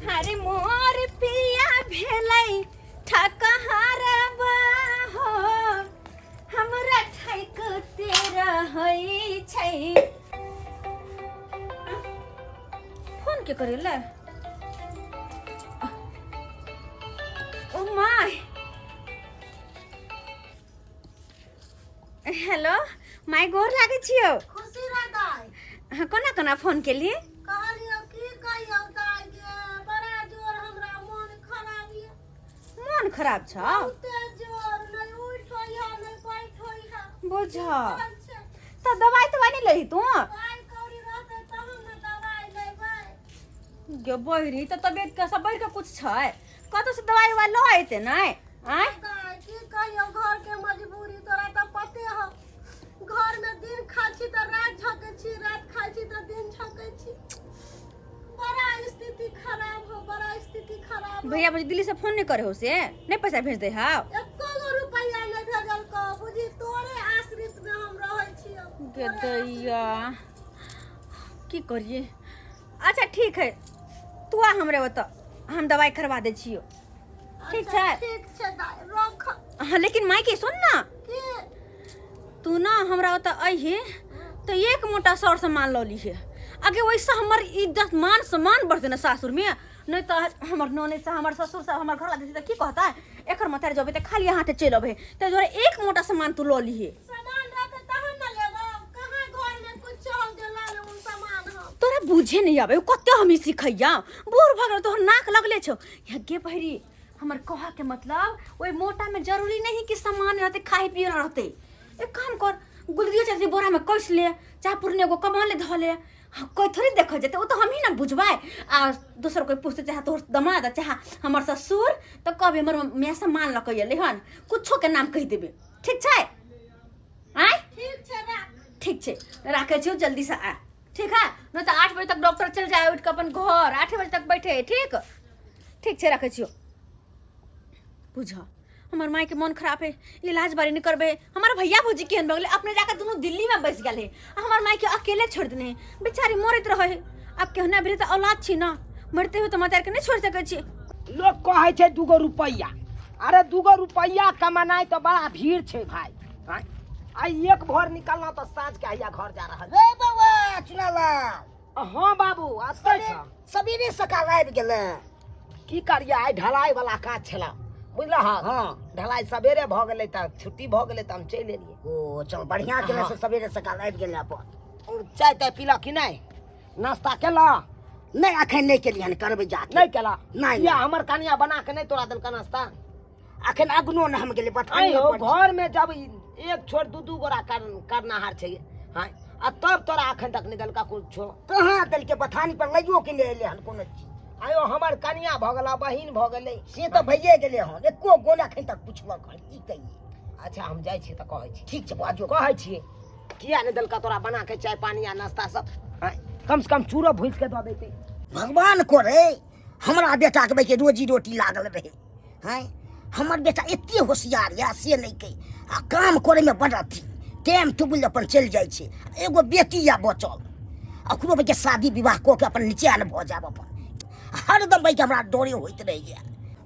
हरे मोर पिया भेलै ठकहर हो, हमरा ठैकते रहै छै। फोन के करे ले? ओ my, hello my, गोर लागै छियौ। खुशी रह दाइ। अहाँ कोना कोना फोन केलियै? कहलियौ की कहियौ दाइ गे, बड़ा जोर हमरा मोन खराब यऽ। मोन खराब छौ? बहुते जोर, नहि उठि होइए नहि बैठ होइए। बुझ तऽ दवाइ तवाइ नहि लेही तू? पाइ कौड़ी रहतै तहन ने दवाइ लेबै। गे बहिरी, तऽ तबियत के सब बढ़ि कऽ कुछ छै, कतौ से दवाइ उवाइ लऽ अयतै नहि? आँय दाइ, की कहियौ, घर के मजबूरी तोरा तऽ पते हौ। घर में दिन खाइ छी तऽ राति झकै छी, राति खाइ छी तऽ दिन झकै छी। बड़ा स्थिति खराब हो, बड़ा स्थिति खराब हो। भैया भौजी दिल्ली से फोन नहीं करे हो से नहीं पैसा भेज दे हाव? एको गो रुपैआ नहि भेजलकौ। बुझी तोरे आश्रित में हम रहै छियौ। गे दैया, की करिए? अच्छा ठीक है, तू आ हमरे ओतऽ, हम दवाई करवा दै छियौ। ठीक अच्छा, छै? ठीक छै दाइ, रख। हाँ, लेकिन मायके सुन ना। की? तू ना हमरा ओतऽ अइहे तऽ एक मोटा सर सामान लऽ लीहे। आगे वैसे हमर इज्जत मान सम्मान बढ़तै ना सासुर में। नहीं तऽ हमर ननद से हमर ससुर से हमर घर वाला तऽ की कहता, एकर मतार जबे तऽ खाली हाथे चलि अबे। ताहि दुआरे एक मोटा सामान तू लऽ लीहे। सामान रहतै तहन ने लेबौ। कहाँ घर में कुछ चल जे लऽ लेबौ सामान हम। तोरा बुझे नहीं आबे, कते हम सिखैया, बूढ़ भऽ गेल, तोहर नाक लगले छौ। यहाँ गे बहरी, हमर कह के मतलब ओहि मोटा में जरूरी नहीं कि सामान रहते, खाए पिए रहते। एक काम कर, गुलरियो चटनी बोरा में कस ले, चाहे पुरने एगो कमल धऽ ले। हाँ, कोई थोड़ी देखल जेतै, ओ तऽ हमही ने बुझबै आ दोसर कोई पूछते, चाहे तोहर दमाद चाहे हमर ससुर, तऽ कहबै हमर माय सामान लऽ कऽ एलै हन, कुछो के नाम कहि देबै। ठीक छै? आँय ठीक छै, राख। ठीक छै, राखै छियौ। जल्दी से आ, ठीक है? नहीं तो 8 बजे तक डॉक्टर चल जाए उठ के अपन घर, 8 बजे तक बैठे। ठीक, ठीक छै, रखै छियौ। बुझ हमर माय के मन खराब है, इलाज बारी नहीं करबे। हमार भैया भौजी केहन भऽ गेलै, अपने जाकर दुनू दिल्ली में बसि गेल है आ हमर माय के अकेले छोड़ देने है। बेचारी मरैत रहे है। आब केहना भी तऽ औलाद छी ना, मरते हुए तऽ मतार के नहीं छोड़ सकै छी। लोग कहै छै दूगो रुपैआ, अरे दूगो रुपैआ कमानाइ तऽ बड़ा भीड़ छै भाई। आँय, आइ एक भोर निकलना तऽ साँझ के हैया घर जा रहल। रे बौआ चुनालाल। हाँ बाबू, आसै छ। सबेरे सकाल आबि गेलै। की करियै, आइ ढलाई वाला काज छला, बुझलह? हाँ। ढलाई सबेरे भऽ गेलै तऽ छुट्टी भऽ गेलै तऽ हम चलि एलियै। ओ चल, बढ़िया केले। हाँ। से सबेरे सकाल आबि गेलै अपन। चाय ताय पीलह कि नहि? नाश्ता केलह? नहि, अखन नहि केलियै हन, करबै जाके। नहि केलह? नहि। किया, हमर कनिया बना के नहि तोरा देलका नाश्ता? अखन अग्नो ने हम गेलै बथानी आँय हौ, पर। घर में जब एक छोड़ दू दू गोरा करनाहार छै, हाँ, आ तब तोरा अखन तक नहि देलका कुछो? कहाँ देलकै, बथानी पर लैयो के नहि एलै हन कोनो चीज। आयो, हमर कनिया भऽ गेला, बहिन भऽ गेलै। से तऽ भइए गेलै हन, एको गो ने अखन तक पुछलक हन, की कहियै। अच्छा, हम जाइ छियै तऽ कहै छी। ठीक छै बाजू। कहै छियै, किया नहि देलका तोरा बना के चाय पानी आ नाश्ता सब? आँय, कम से कम चूरो भूजि के दऽ दैतै। भगवान करे हमरा बेटाके बेके रोजी रोटी लागल रहे। हैं, हमर बेटा एते होशियार यऽ से नहि कहि, आ काम करैमे बड़ अथी, टाइम टेबुल अपन चलि जाइ छै। एगो बेटी यऽ बचल, ओकरो बेके शादी विवाह कऽ के अपन निचैन भऽ जायब अपन। हरदम बैके हमरा डरे होइत रहैए।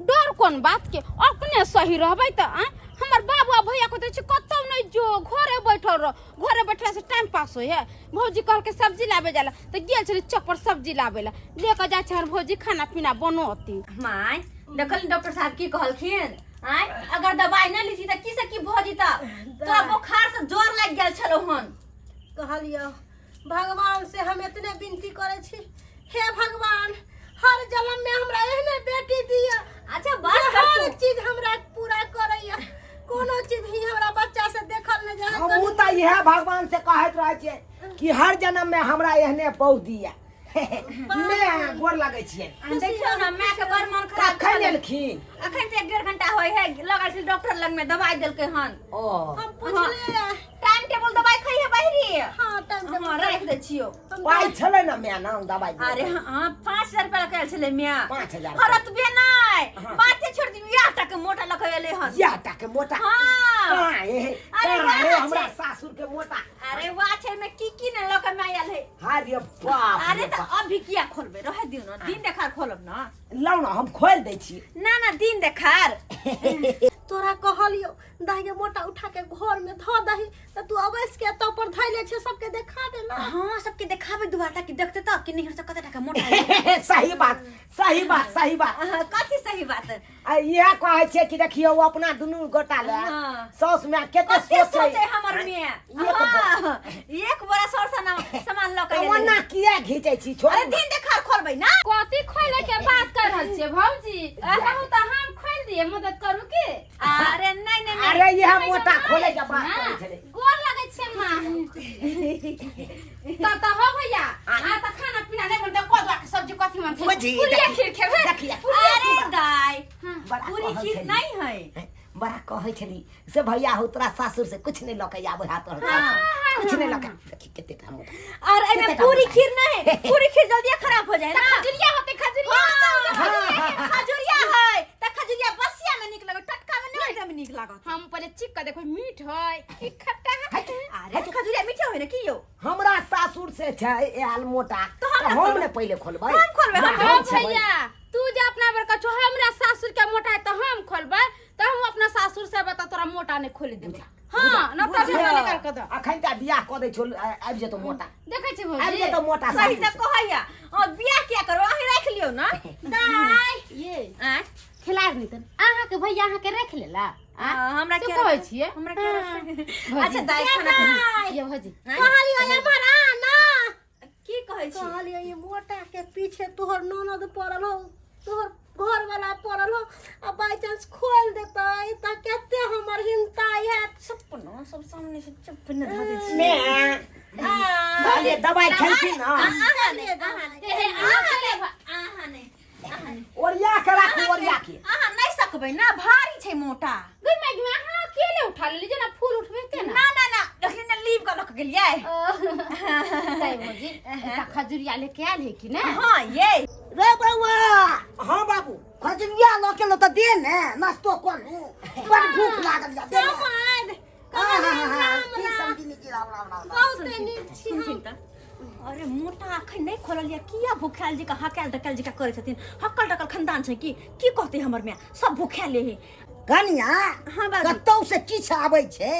डर कोन बात के, अपने सही रहबै तऽ। आँय, हमर बाबू आ भैया कहते छै कतौ नहि जो, घरे बैठल रह, घरे बैठला से टाइम पास होइ है। भौजी कहलकै सब्जी लाबे जाला तऽ गेल छली चौक पर सब्जी लाबे ला, लेके जाइ छै हमर भौजी, खाना पीना बनौती। माय, देखल डॉक्टर साहब की कहलखिन? आँय, अगर दवाई नहि लीची तऽ की से की भऽ जेता। तोरा बोखार से जोर लागि गेल छलौ हन। कहलियौ, भगवान से हम एतने विनती करै छी, हे भगवान, हर जन्म में हमरा एहने बेटी दिअ। अच्छा बस जे कर हर तू। चीज हमरा पूरा करैया, कोनो चीज ही हमरा बच्चा से देखल नहि जाय। हमहूँ तऽ इएह भगवान से कहैत रहै छियै कि हर जन्म में हमरा एहने बहु दिया। मैं गोर लगै छियै। आ देखियौ ने, माय के बड़ मन खराब कखन छलै। एलखिन? अखन से 1.5 घंटा होइ है, लगल छै डॉक्टर लग में, दवाई देलकै हन। ओ हम पुछलियै। टाइम टेबुल दवाई खाइहे बहिरी। हाँ, टाइम टेबुल। हाँ, राखि दै छियौ। पाइ छलै ने माय नाम दवाई दिअ? अरे हाँ, 5000 रुपया लऽ के आयल छलै माय। 5000? हरत बे नहि। हाँ। बाते छोड़ दियौ, इएह टा के मोटा लऽ के एलै हन। इएह टा के मोटा? हाँ। कहाँ हे अरे कहाँ हे वाह हमरा छै। सासुर के मोटा अरे वाह छै में की की ने लऽ के माय आयल है अरे बाप अरे रे तऽ बाप। अभी किया खोलबै रहे दियौ ना दिन देखार खोलब ना लाउ ना हम खोल दै छी ना ना दिन देखार तोरा कहलियो दाई के मोटा उठा के घर में धो दही त तू अवैस के तो पर धैले छे सबके देखा दे ना हाँ सबके देखाबे दुबारा ताकि देखते तऽ कि नहीं से कते टाका मोटा है सही बात सही बात सही बात हाँ, कथी सही बात आ इएह कहै छियै कि देखियौ अपना दुनू गोटा ले हाँ। साउस माय कते कते सोचै सोचे हमर मिया एक हाँ, एक बोरा सर सामान लऽ के तऽ एलै। ओना किया घीचै छी छोड़ अरे दिन देखार खोलबै ना कथी खोले के बात कर रहल छियै भौजी कहू तऽ हम खोल दिए मदद करू की अरे नहीं नहीं नहीं अरे इएह मोटा खोले के बात ना, करै छलै गोर लगै छै माँ त त हो भैया आ त खाना पीना नहि बनतै कदुआ के सब्जी कथी बनतै बुझी, पुरिया देखी, खीर खेबै देखी, अरे दाई हाँ। बड़ा पूरी कहै खीर छली। नहीं है बड़ा कहै छली से भैया हो तोरा सासुर से कुछ नहीं लऽ के आबै हा तोहर सासुर कुछ नहीं लऽ के देखी कते टा मोटा और एमे कते टा पूरी मोटा। खीर नहीं है पूरी खीर जल्दी खराब हो जाए ना खजुरिया होतै खजुरिया हाँ, खजुरिया है त खजुरिया बसिया में निक लगत टटका में नहीं एकदम निक लागत हम पहिले चीख के देखो मीठ है कि खट्टा है अरे खजुरिया मीठा होय ना की यो हमरा सासुर से छै आयल मोटा तो हम तऽ ना हम खोलबै। ने पहिले खोलबै हम खोलबै, हम हाँ हम छेबै। भैया तू जे अपना बड़का छो हमरा सासुर के मोटा है तो हम खोलबै तो हम अपना सासुर से बता तोरा मोटा नहीं खोल देबै हाँ न तब बुझियौ, निकाल के दो अखन तऽ बियाह कऽ दै छौ आबि जेतौ मोटा देखै छी आबि भौजी जेतौ मोटा सही सासुर तऽ से। कहैया और बियाह किया करबै अहीं राखि लियौ ना दाई ये आँय? खिलाड़ नहीं तन अहाँ के भैया अहाँ के रख लेला आ, हमरा से क्या कहै छियै हमरा क्या भौजी। अच्छा दाई खाना खाना ये भौजी कहलियो एमहर आ ना की कहै छी कहलियो ये मोटा के पीछे तोहर ननद पड़ल हो तोहर घर वाला पड़ल हो आ बाई चांस खोल देतै त कते हमर हिंता हैत चुप न सब सामने से चुप न धऽ दै छी ने अरे दवाइ खेलखिन ना अहाँ नहि अहाँ नहि अहाँ नहि अहाँ नहि ओरिया के राखू ओरिया के अहाँ नहि सकबै ना भारी छै मोटा गई मैं मैं अहाँ अकेले उठा लेली जेना फूल उठबेते ना ना ना ना देखली ने लीव के लऽ के गेलियै ताई भौजी एकटा खजुरिया लेके आयल है कि ना हाँ ये रे बौआ हाँ बाबू खजुरिया लऽ के लो तऽ दे ने नाश्तो कऽ लू बड़ भूख लागल या दे ने। समाद हाँ, हाँ, हाँ, हाँ, राम की राम समझी की राम राम राम राम। बहुते नीक छी हम सुनथिन तऽ अरे मोटा अखन नहि खोलल या किया भूखायल जी का हकायल डकायल जी का करै छथिन हकल डकल खानदान छै की की कहतै हमर माय सब भूखायल हे कनिया हाँ, बाबू। कतौ से किछु आबै छै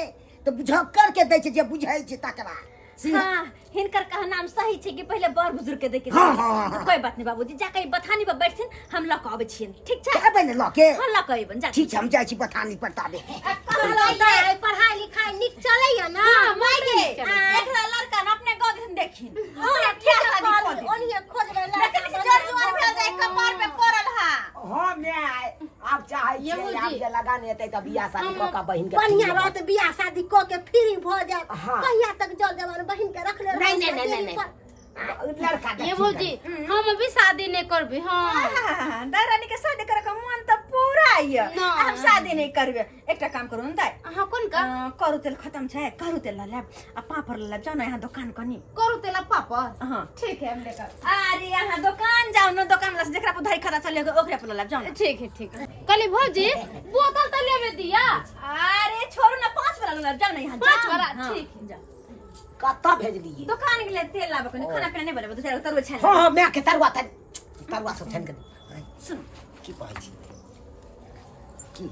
तऽ बुझक्कर के दै छै जे बुझै छै तकरा सिंह हाँ हिनकर कहनाम सही छै कि पहिले बड़ बुजुर्ग के देके हाँ, हाँ, हाँ, हाँ। कोई बात नहीं बाबूजी जा कहीं बथानी पर बैठथिन हम लऽ कऽ अबै छियनि ठीक छै एबै ने लऽ के हाँ लऽ कऽ अयबनि जा ठीक छै हम जाइ छी बथानी पर ताबे कहलहुँ तऽ पढ़ाई लिखाई नीक चलैया ना हाँ, माय गे नीक चलै छै। एकरा लड़का ने अपने गाँव दिसन देखिन हाँ, ओकरा ठीक बियाह शादी कऽ कहली, देथिन। ओनहिये खोजबै देखै लड़का छी जर जुआन भेल जाय कपार पे पड़ल हा हाँ my आब चाहै ये छियै आब भौजी। जे लगान हेतै तऽ बियाह शादी कऽ कऽ बहिन के बढ़िया रहत बियाह शादी कऽ के फ्री भऽ जायत हाँ। कहिया तक जल जवान बहिन के रखले नहीं, रहब नहीं, नहीं, देरी नहीं, पर। लड़का ये देखी भौजी हम भी शादी नहीं करबे हाँ दाई रानी के शादी करे के मन तऽ पूरा ये ना। हम शादी नहीं करबे एकटा काम करू ने दाई अहाँ कोन का करू तेल खत्म छै करू तेल लऽ लेब आ पापड़ लऽ लेब जाउ ने यहाँ दोकान कनी करू तेला पापड़ हाँ ठीक है हम लेकर अरे यहाँ दोकान जाउ ने दोकान वाला से जेकरा पर धरी खाता चले ओकरे पर लऽ लेब जाउ ने ठीक है ठीक है कहली भौजी बोतल तो लेबे दिया अरे छोड़ू ना पाँच वाला लऽ लेब जाउ ने यहाँ पाँच जाउ। वाला, हाँ, ठीक है। जाउ कतऽ भेजलियै दोकान गेलै तेल लाबऽ कनी खाना पीना नहि बनेबै दू चारि गो तरुआ छानि हाँ हाँ my के तरुआ तन तरुआ सब छानि के दे। सुन की कहै छी की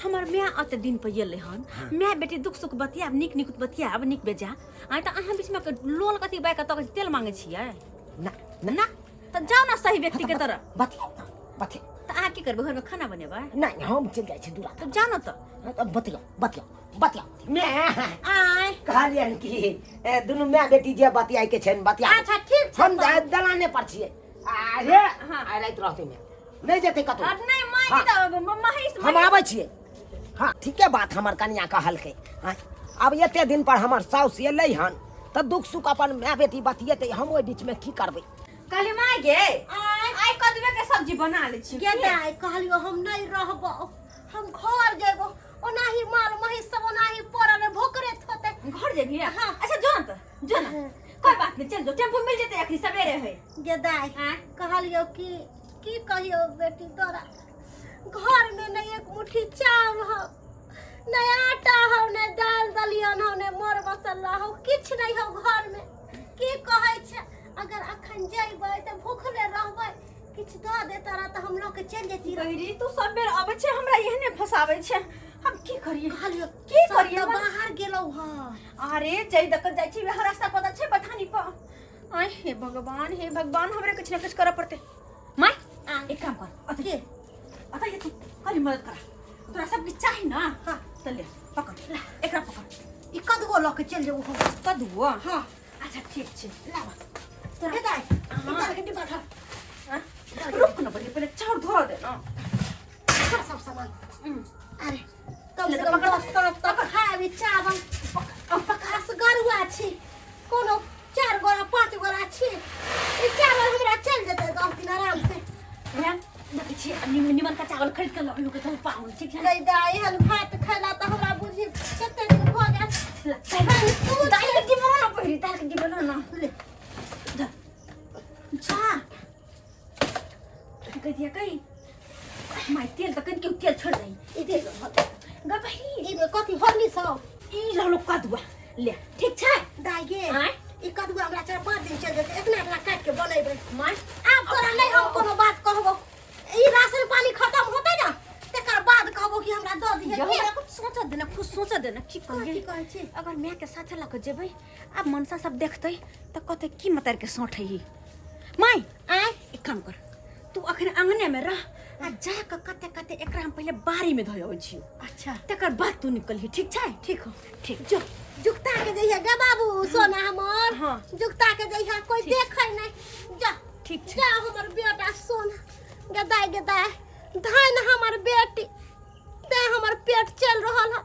हमर माय अते दिन पर एलै हन माय बेटी दुख सुख बतियाब नीक नीक बतियाब नीक बेजा आइ तऽ अहाँ बीचमे के लोल कथी बाइ कऽ तकै छी, तेल मांगै छियै ना ना तऽ जाउ ने सही व्यक्ति के तरफ बतियाउ ना बतियाउ तऽ अहाँ की करबै घरमे खाना बनेबै नहीं हम चलि जाइ छी दूरा तऽ जाउ ने तऽ तऽ बतियाउ बतियाउ बतियाउ my आय कहलियनि कि ए, दुनू my बेटी जे बतियाइके छनि बतिया अच्छा ठीक छै हम दलाने पर छियै अरे आइ राति रहतै my नहि जेतै कतौ आब नहि माय हाँ। तऽ महीष हम आबै छियै हँ ठीके बात हमर कनिया कहलकै हँ आब एते दिन पर हमर साउस एलै हन तऽ दुख सुख अपन माय बेटी बतियेतै हम ओहि बीचमे की करबै कहली माय गे आइ कदुए के सब्जी बना लै छी गे दाइ कहलियो हम नहीं रहबो हम घर जेबो ओनाही माल महीष सब ओनाही पड़ल है, भोकरे थोते घर जेबही हाँ। अच्छा जो न तऽ जो न कोई बात नहीं चल जो टेम्पू मिल जेतै अखनी सवेरे है गे दाइ आँय? कहलियो कि की कहियो बेटी तोरा घर में नहीं एक मुट्ठी चावल हो नहि आटा हौ नहि दालि दलिहन हौ नहि मर मसल्ला हौ किछु नहि हौ घरमे की कहै छै अगर अखन जइबै तऽ भूखले रहबै किछु दऽ दे तारा तऽ हम लऽ के चलि जैती रहै। बहिरी तू सब बेर अबै छै हमरा एहने फसाबै छै हम की करिए कहलियौ की सब करिए तऽ बाहर गेलौ हँ अरे जइ दक जाइ छी वएह रास्ता पता छै बथानी पर आय हे भगवान हे भगवान हमरे कुछ न कुछ करऽ पड़तै माय आ। एक काम कर अत के अत ये तू कनी मदद करा तोरा सब किछु चाही ना हाँ। तऽ ले पकड़ ला एकरा पकड़ ई कदगो लऽ के चलि जेबौ हम कदुआ हाँ अच्छा ठीक छै लाबा तोरा हे दाइ ई दालके डिब्बा धर हाँ? रुक न पहिले पहिले चाउर धो दे ना धर सब सामान अरे कम ले से तऽ कम पकड़। 10 साँझ तक खायब ई चावल असगरुआ छी कोनो चारि गोरा पाँच गोरा छी ई चावल हमरा चलि जेतै 10 दिन आराम से हैं? देखै छियै निमन का चावल खरीद के लऽ के तोहर पाहुन ठीक छै गै दाइ एहन भात खैला तऽ हमरा बुझी कते दिन भऽ गेल ला, दालि के डिब्बा ना पहिरी दालि के डिब्बा ना ले जा जा कह दिया कही माय तेल तऽ कनि तेल छोड़ दही ई दे गै बहिन ई कथी हरली सब ई रहलो कदुआ ले ठीक छै दाइ गे आँय? ई कदुआ हमरा 4-5 दिन चलि जेतै एतना एतना काटि के बनेबै माय आब तोरा नहि हम कोनो बात कहबो ई राशन पानी खत्म होतै ना तकर बाद कहबो कि हमरा दऽ दिहे यौ, हमरा कुछ सोचऽ दे ना कुछ सोचऽ दे ना की कथी कहियै कहै छी अगर माय के साथे लऽ कऽ जेबै आब मनसा सब देखतै तऽ कहतै की मतार के सौंठै ही माय आँय एक काम कर तू अखन अंगने में रह आ जा कऽ कते कते एकरा हम पहिले बाड़ी में धोइ अबै छियौ अच्छा तकर बाद तू निकलही ठीक छै ठीक हो ठीक जो जुगता के जइहे गे बाबू सोना हमर हाँ। जुगता के जइहे कोई देखै नहीं जा ठीक छै जा हमर बेटा सोना गदाय गदाय धन हमर बेटी ते हमर पेट चल रहल है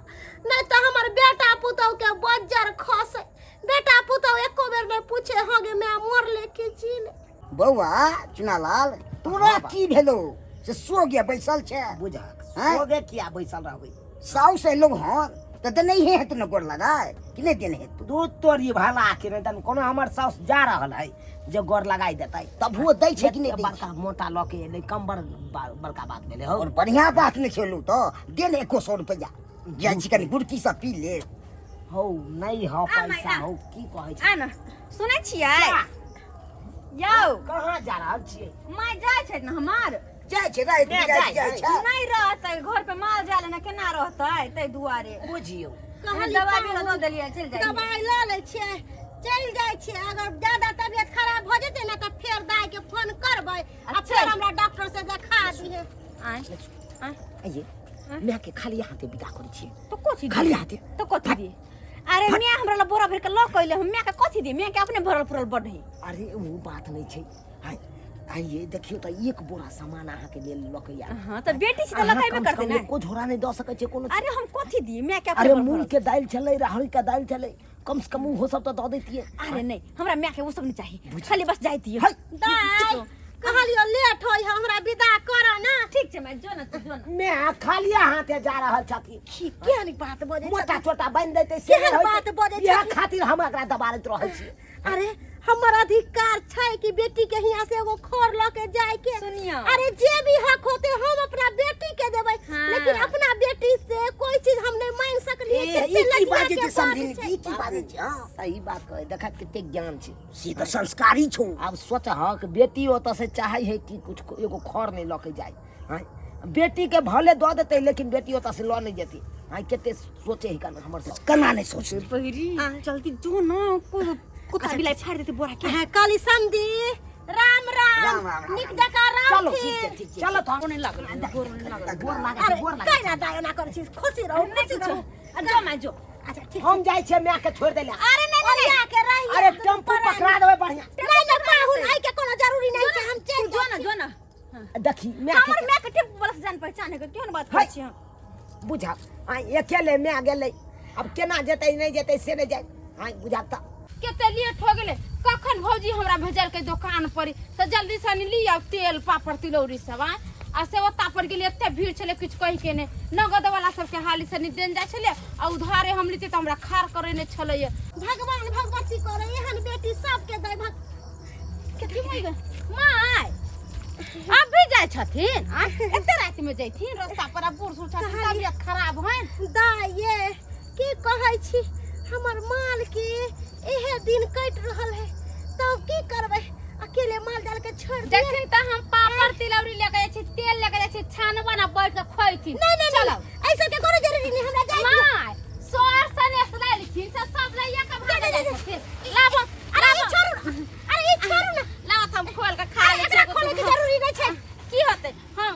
नहीं तो हमर बेटा पुतहु के बज्जर खसे बेटा पुतहु एको बेर नहीं पूछे हाँ गे मैं मरले कि जीले बौआ चुनालाल तोरा की भेलो से सो गया बैसल छै बुझक आँय? सोगे किया बैसल रहबै साउस एलो हन तऽ देने हे हेतु ने गोर लगाय कि नहि देने हेतु दूध तोरी भला के नहीं तन कोनो हमर साउस जा रहल है जे गोर लगाई देतै तबुओ दै छै कि नहि दै छै? बड़का मोटा लऽ के एलै कम बड़ बड़का बात भेलै हौ और बढ़िया बात नहि खेलू तऽ दे ने एको सौ रुपैआ जाइ छी कनि गुड़की सब पी ले हौ नहि हौ आ, माय, पैसा आ। हौ की कहै छै आ न सुनै छियै यौ कहाँ जा रहल छियै माय जाइ छै ने हमर जाइ छै राति नहि, बिराति जाइ, जाइ छै नहि रहतै घर पे माल जाल ने केना रहतै ताहि दुआरे बुझियौ कहली दवाइ पाहुन, भी दऽ देलियै चलि जाइ दवाइ लऽ लै छियै चलि जाइ छियै अगर ज्यादा तबियत खराब भऽ जेतै ने तऽ फेर दाइ के फोन करबै आ अच्छा। फेर हमरा डॉक्टर से देखा दिहे आँय आँय आइए माय के खाली हाथे विदा करै छियै तो कथी खाली हाथे तो कथी दी अरे मैं हमरा ला बोरा भर के लऽ के अइले हम मैं के कथी दी मैं के अपने भरल पुरल बड है अरे ओ बात नहीं छै हाय आइए देखियौ तऽ एक बोरा सामान अहाँके लेल लऽ के आयल हां तऽ बेटी छै तऽ अहाँ लगाइबे कम से करतै कम ने एको झोरा नहि दऽ सकै छियै कोनो अरे हम कथी दी मैं के अपने अरे भरल मूंग पुरल। के दालि छलै राहरि के दालि छलै कम से कम ओहो सब तऽ दऽ दैतियै अरे नहीं हमरा मैं के वो सब नहीं चाहिए खाली बस जाय दियो है। दाइ कहलियो लेट होय हमरा विदा कर ना ठीक छै मैं जो ना तू जो ना मैं खाली हाथे जा रहल छथिन की केहन बात बजै मोटा छोटा बान्हि देतै से केहन नहि बात होइतै। बजै इएह छथिन? खातिर हम एकरा दबारैत रहै छी अरे हमर अधिकार छै कि बेटी के हियाँ से एगो खर ल के जाय के सुनियो। अरे जे भी हक होते हम अपना बेटी के देबै हाँ। लेकिन अपना बेटी से कोई चीज हम नहीं मांग सकलिए ए, ई की बाजै छै समधिन ई की बाजै छै हँ सही बात कहै देखा कते ज्ञान छै से तऽ संस्कारी छौ आब सोच हक बेटी ओतऽ से चाहै है कि कुछ एगो खर नहीं लऽ के जाय आँय बेटी के भले दऽ देतै लेकिन बेटी ओतऽ से लऽ नहीं जेतै आँय कते सोचे है कन हमर सब केना नहि सोचतै बहरी जल्दी जो ना कुत्ता बिलाई फाड़ देते बोरा के हाँ काली समधी राम राम राम, राम, राम, निक जकाँ चलो राम ठीक छै ठीक छै चलो तो नहीं लागल गोर नहीं लागल गोर लागै अरे छै, गोर लागै कैला दाय ओना करै छी खुशी रहू नहीं खुशी कुछो रहू आ जो मैं जो अच्छा ठीक हम जाइ छियै माय के छोड़ि दैला अरे नहीं नहीं ओरिया के रही अरे टेम्पू पकड़ा देबै बढ़िया नहीं नहीं पाहुन आई के कोनो जरूरी नहीं छै हम तू चलि जो ना जो ना देखी माय हमर के माय के टेम्पू वाला से जान पहचान है केहन बात करै है। छी हम बुझा आइ अकेले माय गेलै अब केना जेतै नहि जेतै से नहि जाय आइ बुझा तऽ कते लेट हो गेलै कखन भौजी हमरा भेजलकै दोकान पर तऽ जल्दी से ली आउ तेल पापड़ तिलौरी सब आँय आ से ओता पर गेलियै एते भीड़ छलै किछु कहि के नहि नगद वाला सबके हाली से देन जाइ छलै आ उधारे हम लितियै तऽ हमरा खार करै नहि छलैया भगवान भगवती करे एहन बेटी सबके दै भग की होइ गेल? माय अब भी जाइ छथिन आ एते राति में जैथिन रास्ता पर आ बूढ़ सूढ़ छथिन तबियत खराब होइन। दाइ ये की कहै छी, हमर माल के इहे दिन कटि रहल है, तब की करबै? अकेले माल जाल के छोड़ दिए जखन तऽ हम पापड़ तिलौरी लेके जाइ छी, तेल लेके जाइ छी, छानबा ना बैठ के खोइथिन। नहीं नहीं। चलो। नहीं, ऐसा के कोनो जरूरी नहीं, हमरा जाए दियो। माय सर सनेस लेलखिन से सब लैया के भागल जाइ छथिन। लाबो। अरे ई छोड़ू ना, अरे ई छोड़ू ना। लाबो तऽ हम खोल के खा अरे लै एकरा छी। खोले के जरूरी नहीं छै। की होतै? हम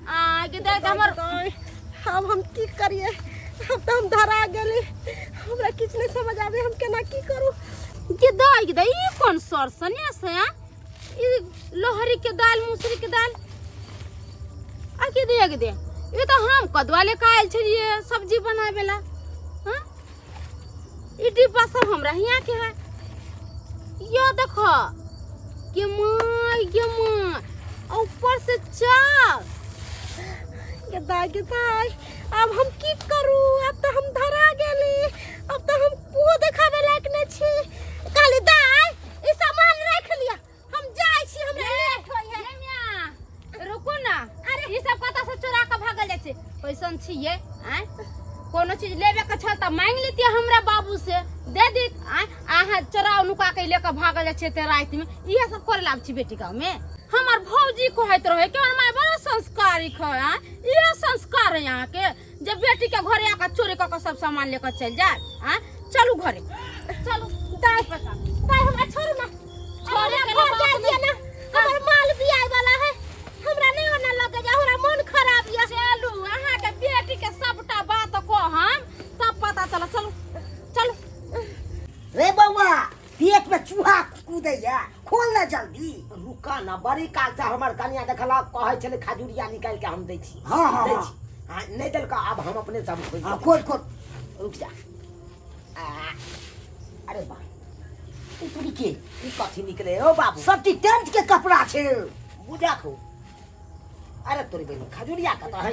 आ के दे हमर। दाइ, अब हम की करिए? अब तो हम धरा गेली, हमरा किछु नहीं समझ आबे, हम केना की करू? के दाइ के दाइ, ई कोन सर सनेस है? ई लोहरी के दाल, मुसरी के दाल आ के दे के दे, ई तऽ हम कदुआ लेके आयल छलियै सब्जी बनाबे ला। हाँ, ई डिब्बा सब हमरा हियाँ के है। यो देखो के माय गे माय, आ ऊपर से चार गे दाइ गे दाइ, अब हम की करू? अब तो हम धरा गेली, अब तो हम मुँह देखाबे लायक नहीं छी। कहली दाइ, ई सामान राखि लिअ, हम जाइ छी, हमरा लेट होइ है। मिया, रुकू ना। अरे ई सब कतऽ से चोरा के भागल जाइ छै? कैसन छियै आँय? कोनो चीज लेबे के छल तऽ मांगि लेतियै हमरा बाबू से, दे दी। आँय, अहाँ चोरा नुका के लेके भागल जाइ छियै तऽ राति में इहे सब करे लाग छी बेटी गाँव में। हमर भौजी कहैत रहे कि हमर माय बड़ा संस्कारी है। आँय, इहे संस्कार है अहाँ के, जे बेटी के घरे आके चोरी कऽ के सब सामान लेके चलि जाय? आँय, चलू घरे चलू। दाइ दाइ, हमरा छोड़ू ना। छोड़े हमरा के घर बात जाय दिअ ना, हमर माल बियाय वाला है, हमरा नहीं ओना लगे जा, हमरा मन खराब या। चलू, अहाँ के बेटी के सबटा बात कहम तब पता चल। चलू चलू। रे बौआ, पेट में चूहा कूदैया, खोल ना जल्दी। रुका ना, बड़ी काल से हमर कनिया देखला कहै छलै खजुरिया निकालि के हम दै छी। हाँ, हाँ, दै हाँ। छी। हाँ, नहि देलका, आब हम अपने से हम खोलि हाँ देबै। खोल खोल। रुक जा। अरे बा ई तोरी के ई कथी निकले ओ बाबू? सब चीज टेंट के कपड़ा छै। बुझा खो। अरे तोरी बहिन, खजुरिया कतऽ है?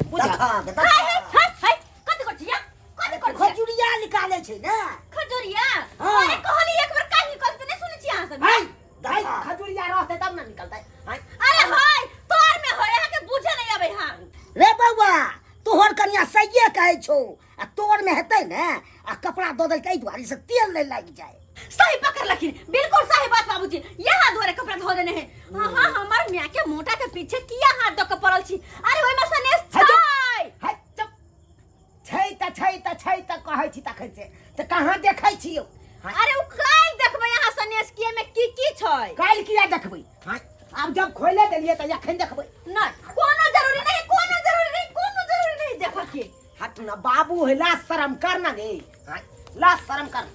बुझा। देखा देखा। हाय हाय हाय, कथी करै छियै? कथी करै छियै? खजुरिया निकाले छै ने। खजुरिया? हाँ। अरे कहली एक बेर काहे निकलते नहीं सुनै छी अहाँ सब। हाय दाइ, खजुरिया रहतै तब ने निकलतै। हाय। अरे हाय, तोर में होय, अहाँ के बुझे नहीं आबै। हां रे बौआ, तोहर कनिया सहिए कहै छौ, आ तोर में हेतै ने आ कपड़ा दऽ देलकै एहि दुआरे से तेल नहि लागि जाय। सही पकड़लखिन, बिल्कुल सही बात बाबूजी, यहाँ दुआरे कपड़ा धो देने है। हाँ हाँ, हमर मियाँ के मोटा के पीछे किया हाथ दऽ के पड़ल छी? अरे ओहिमे सनेस हट। छै। हाय, चुप। छै तऽ छै तऽ छै तऽ कहै छी तखन से तऽ कहाँ देखै छी यौ? हाय। अरे उ काल्हि देखबै अहाँ सनेस के में की की छै। काल्हि किया देखबै? हाय, आब जब खोले देलियै तऽ एखन देखबै। नहीं, कोनो जरूरी नहीं, कोनो जरूरी नहीं, कोनो जरूरी नहीं देखऽ के। हट ना बाबू है, ला शर्म कर ना गे। हाय, ला शर्म कर।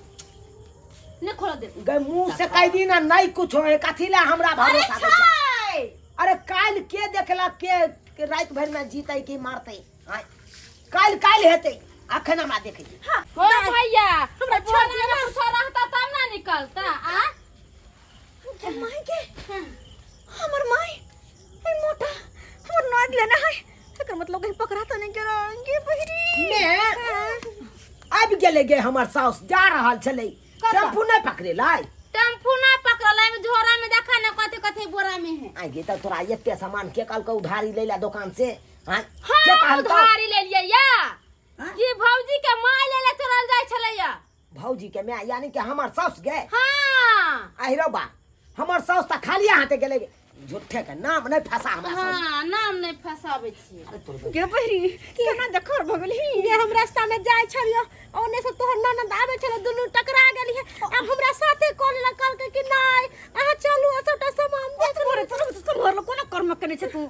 नहीं खोल दे। गे मुंह से कह दी ना नहीं कुछ होए, कथी ला हमरा अरे भरोसा दै छै? छै। अरे काल्हि के देखला के के राति भरि में जीतै कि मारतै? हाय, काल्हि काल्हि हेतै, अखन हमरा देखै। हाँ। हो भैया, हमरा छोड़ दिअ ना। कुछो रहता तब ना निकलता आ। के माय के, हमर माय, ए मोटा हमर नाक लेना है, एकर मतलब कहीं पकड़ा तो नहीं गिराएंगे बहरी। ने आबि गेलै गे, हमर साउस जा रहल छलै। कतऽ? टेम्पू नहि पकड़ेलै? टेम्पू ना पकड़ल है, झोरा में देखा ना कथी कथी बोरा में है। आइ गे, तऽ तोरा एते सामान के कहलकौ उधारी लै ला दोकान से? हाँ, के हाँ कहलकौ? उधारी ले लिए या कि भौजी के माय ले ले चलल जाय छलैया। भौजी के माय यानी कि हमर साउस गे? हाँ। आहि रौ बा, हमर साउस तऽ खाली हाथे गेलै। झूठे के नाम नहि फंसा हमरा साउस। हाँ, नाम नहीं फंसाबै छियै। अरे तोर बहिन। गे बहरी, केना देखर भऽ गेलही? गे, हम रास्ता में जाय छलियो, ओने से तोहर ननद आबै छलै, दुनू टकरा गेली है। अब हमरा साथे कॉल लग कहलकै कि नहीं अहाँ चलू आ सबटा सामान देख। तोरे तोरे सम्हरल कोनो कर्म केने छै तू।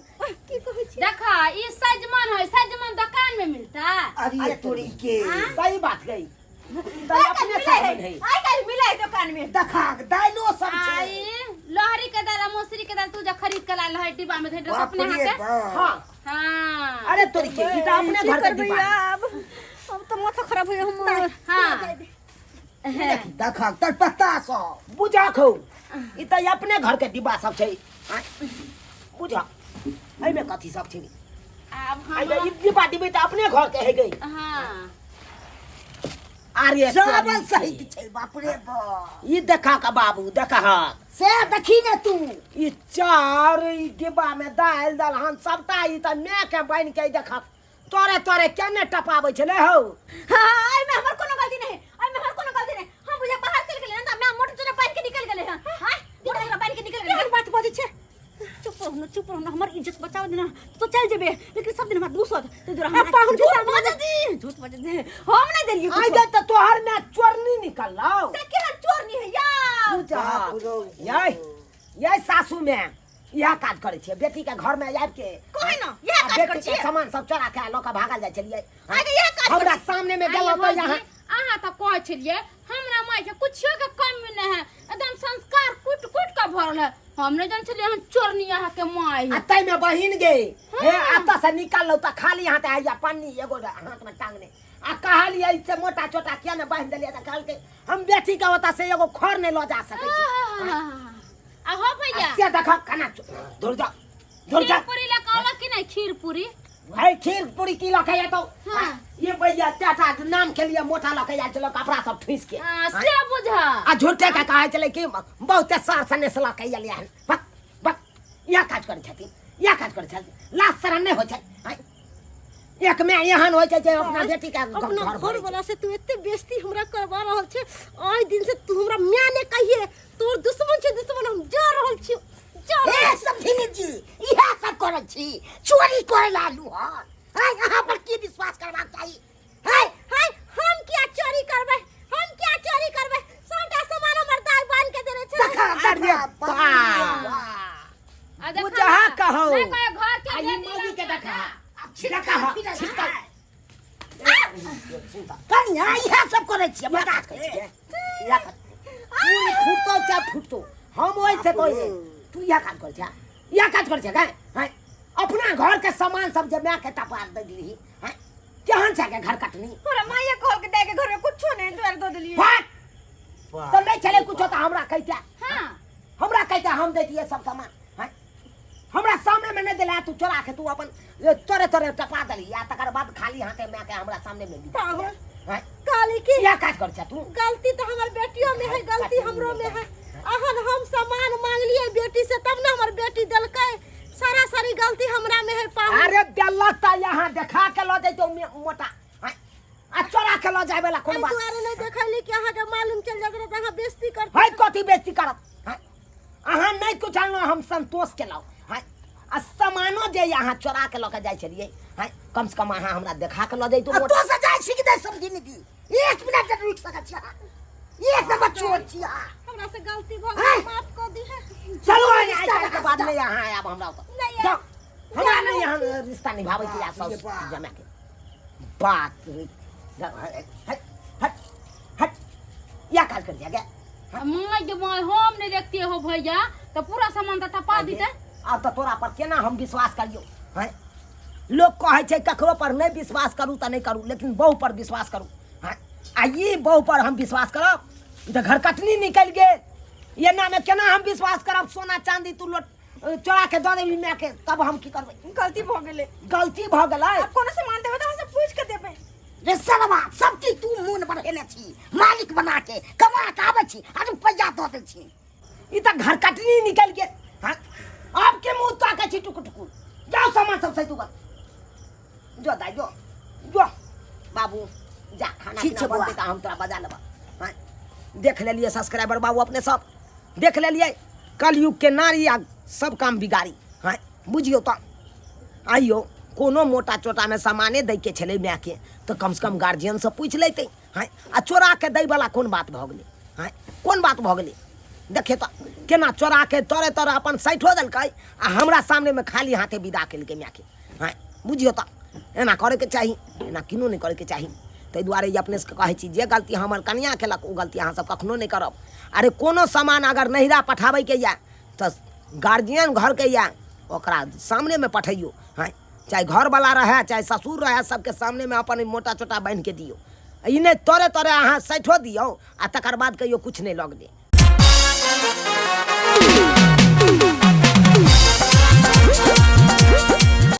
की कहै छी? देखा, ई सजमन है, सजमन दुकान में मिलता। अरे तोरी के, सही बात गई तऽ अपने सामान है। आइ काल्हि मिलै है दुकान में। देखा, दाइलो सब छै। आई लहरी के दाल आ मसूरी के दाल तू जा खरीद के लाल है, डिब्बा में धरि बाप अपने रे हाथे। बाप। हाँ। हाँ। अरे तोरी के, ई तऽ अपने की घर के करबै डिब्बा है। आब? अब तऽ माथा खराब होइया हमर। हाँ। देखा, तेजपत्ता सब। बुझा खौ, ई तऽ अपने घर के डिब्बा सब छै। आँय, बुझा, एहिमे कथी सब छै? आब आइ हम ई डिब्बा डिब्बी तऽ अपने घर के है गई। हाँ। अरे चावल सहित छै बाप रे बाप। ई देखा का बाबू देखा से देखी ने तू। ई चाउर ई डिब्बा में दालि दलहन सबटा ई तऽ my के बनि के देखा तोरे तोरे केने टपाबै छलै हौ। हाँ, एहिमे हमर कोनो गलती नहीं, एहिमे हमर कोनो गलती नहीं। हम बुझे बाहर चल गेलै ना, मैं मोटर चला बांध के निकल गेलै हां। हां, मोटर चला बांध के निकल गेलै। केहन बात बजै छै? चुप रहू ना, चुप रहू ना, हमर इज्जत बचाओ देना तो चल जेबे, लेकिन सब दिन हमरा दूसत ते दुरा हमरा पाहुन के झूठ सामने बज दी, झूठ बज दे, हम नहीं देलिए आइ कुछो। दे तऽ तोहर my चोरनी निकललौ। से केहन चोर नहीं है यार। पूजा यै यै सासू में इएह काज करै छियै बेटी के घर में आबि के कहे ना इएह आ काज बेटी करै के छियै। सामान सब चोरा के लऽ के भागल जाइ छलियै। आइ के इएह काज हमरा करै छियै। सामने में आइए गेलहुँ तऽ भौजी, यहाँ अहाँ तऽ कहै छलियै हमरा माय के कुछो के कमी नहि है, एकदम संस्कार कुट कुट के भरल है। हम नहि जान छलियै हम चोरनी अहाँ के माय आ है। ताहिमे बहिन गे हे एतऽ से निकललहुँ तऽ खाली हाथ आइया पन्नी एगो हाथ में टांगने आ कहलियै से मोटा चोटा किया ने बान्हि देलियै तऽ कहलकै हम बेटी के ओतऽ से एगो खर नहि लऽ जा सकै छी। आ हो भैया आ से देखऽ केना दूर जा दूर जा। खीर पूरी लए कहलक कि नहि खीर पूरी? भाई खीर पूरी की लऽ के एतौ? हाँ। ये भैया चाचा नाम के लिए मोटा लऽ के आयल छलो कपड़ा सब ठूस के। हाँ, से बुझा। आ झूठे के कहै छलै कि बहुते सार सनेस लऽ के एलियै हन। बक बक इएह काज करै छथिन, इएह काज करै छथिन, लाज शरम नहि होइ छै। आँय? एक में एहन होइ छै जे अपना बेटी के अपना घर घर भरै छै। वाला से तू एते बेइज्जती हमरा करवा रहल छै। आइ दिन से तू हमरा माय ने कहिए, तोर दुश्मन छै दुश्मन, हम जा रहल छी, जा रहल ए समधिनी जी इएह सब करै छी, चोरी करै लालू हन। आँय, अहाँ पर की विश्वास करबाक चाही? हाय हाय, हम किया चोरी करबै, हम किया चोरी करबै? सबटा सामान हमर दाय बान्हि के देने छै। देखा, अरे बाप। आ देखा बुझा ना, कहो। नहीं कहे घर के आ ई भेजी मौगी के लड़का देखा। ना। देखा, छिटकल। कनिया इएह सब करै छियै, बता कहै छियै। इएह काज। तू फुटतो चाहे फुटतो, हम ओहि से कहै तू इएह काज करै छै, इएह काज करै छै गै? हैं? अपना घर के सामान सब जे my के टपा दे दीही, हैं? केहन छै के घर कटनी? तोरा माइये कहल के दाय के घर में कुछो नहीं, तोरा दऽ देलियै। फट! तऽ नहि छलै कुछो तऽ हमरा कहिते। हाँ। हमरा कहिते हम दैतियै सब सामान, हैं? हमरा सामने में नहीं दिला, तू चोरा के तू अपन तोरे तोरे टपा देली आ तकर बाद खाली हाथे my के हमरा सामने में बिता पाहुन। हैं? कहली कि इएह काज कर छै तू। गलती तो हमर बेटियों में है, गलती हमरो में है। अहन हम सामान मांगलिए बेटी से तब ना हमर बेटी देलकै, सारा सारी गलती हमरा में है पाहुन। अरे देलक तऽ यहाँ देखा के लऽ जैतौ मोटा, हैं? आ चोरा के लऽ जाय वाला कोन एहि बात? दुआरे नहीं देखैली कि अहाँके मालूम चल जात रहे तऽ अहाँ बेइज्जती करते। है कथी बेइज्जती करत? हैं? अहाँ नहीं कुछ आनलहुँ, हम संतोष केलहुँ, हैं? आ सामानो जे अहाँ चोरा के लऽ के जाइ छलियै, हैं? कम से कम अहाँ हमरा देखा के लऽ जैतहुँ आ मोटा। तो से जाइ छी कि नहि समझी दी? एक मिनट तक रुकि सकै छी अहाँ, एक नंबर चोर छी अहाँ। हमरा से गलती भऽ गेल, माफ कऽ दिहे। चलू आइ आइ रिश्ता काल्हि के बाद नहीं अहाँ आयब हमरा ओतऽ। नहीं जाउ, आयब। हमरा नहीं यहाँ रिश्ता निभाबै के या साउस जमा के बात रे। हट हट हट, या काज कर दिया गया। माय के माय, हम नहीं देखते हो भैया तो पूरा सामान तो टपा दीते। आब तऽ तोरा पर केना हम विश्वास करियौ? हैं? लोक कहै छै ककरो पर नहि विश्वास करू तऽ नहि करू, लेकिन बहु पर विश्वास करू। हैं? आ ई बहु पर हम विश्वास करब? ई तऽ घर कटनी निकलि गेल, एना मे केना हम विश्वास करब? सोना चांदी तू लोट चोरा के दऽ देबही my के, तब हम की करबै? गलती भऽ गेलै। गलती भऽ गेलै। आब कोनो सामान देबै तऽ अहाँ से पूछि के देबै। रे सरवा, सब चीज तू मोन बढ़ेने छी, मालिक बना के कमा के आबै छी आ रुपैआ दऽ दै छी। ई तऽ घर कटनी निकलि गेल। हाँ? आब के मुँह ताकै छी टुकुर टुकुर? जाओ सामान सब सैतू कर। जो दाइ जो, जो बाबू जा, खाना ठीक पीना छै बौआ। बनतै तऽ हम तोरा बजा लेबऽ। हाँ? देख लेलियै सब्सक्राइबर बाबू, अपने सब देख लेलियै कलयुग के नारी आ सब काम बिगाड़ी। हाँ बुझियौ तऽ आइयो कोनो मोटा चोटामे सामाने दैके छलै मायके तऽ कमसँ कम गार्जियनसँ पूछि लैतै। हाँ आ चोरा के दैवला कोन बात भऽ गेलै? हाँ कोन बात भऽ गेलै? देखियौ तऽ केना चोरा के तोरे तोरे अपन सैठो देलकै आ हमरा सामनेमे खाली हाथे विदा केलकै मायके। हाँ बुझियौ तऽ एना करैके चाही, एना किनो नहि करैके चाही। ताहि दुआरे ई अपने सबके कहै छी जे गलती हमर कनियाँ केलक ओ गलती अहाँ सब कखनो नहि करब। अरे कोनो सामान अगर नैहरा पठाबैके यऽ तऽ गार्जियन घरके यऽ ओकरा सामनेमे पठैयौ। हाँ चाहे घरवला रहए चाहे ससुर रहए, सबके सामनेमे अपन मोटा चोटा बान्हिके दियौ। ई नहि तोरे तोरे अहाँ सैठो दियौ आ तकर बाद कहियौ किछु नहि लगलै।